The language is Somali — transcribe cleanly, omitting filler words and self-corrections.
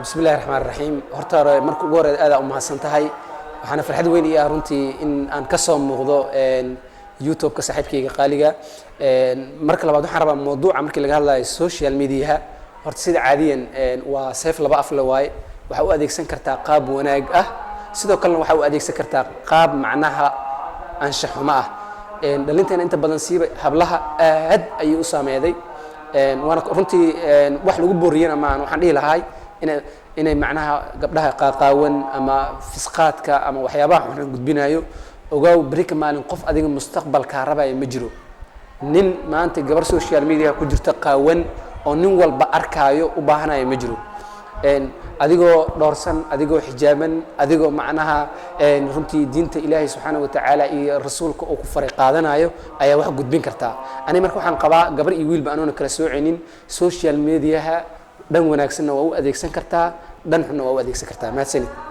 Bismillahi raxmaan raxiim. Horta hore, marka ugu horeed, aad aa u mahadsan tahay. Waxaana farxad weyn ii ah runtii in aan ka soo muuqdo YouTube-ka saaxiibkayga qaaliga. Marka labaad, waxaan rabaa mawduuca markii laga hadlayo social mediaha, horta sida caadiyan waa seef laba afle waaye. Waxaa u adeegsan kartaa qaab wanaag ah, sidoo kalena waxaa u adeegsan kartaa qaab macnaha anshax xumo ah. Dhalinteena inta badan, siiba hablaha, aad ayay u saameeday. Waana runtii wax lagu booriyana maahan. Waxaan dhihi lahay inay macnaha gabdhaha qaaqaawan ama fisqaadka ama waxyaabaha xunxun gudbinayo, ogaaw, berika maalin qof adiga mustaqbalkaa rabaya ma jiro. Nin maanta gabar social media ku jirta qaawan oo nin walba arkaayo u baahanaya ma jiro. Adigoo dhoorsan, adigoo xijaaban, adigoo macnaha runtii diinta Ilaahay subxaana wa tacaala iyo rasuulka uu ku faray qaadanayo ayaa wax gudbin kartaa. Ani marka waxaan qabaa, gabar iyo wiilba anoona kala soocinin, social mediaha dhan wanaagsanna waa u adeegsan kartaa, dhan xunna waa u adeegsan kartaa. Mahadsanid.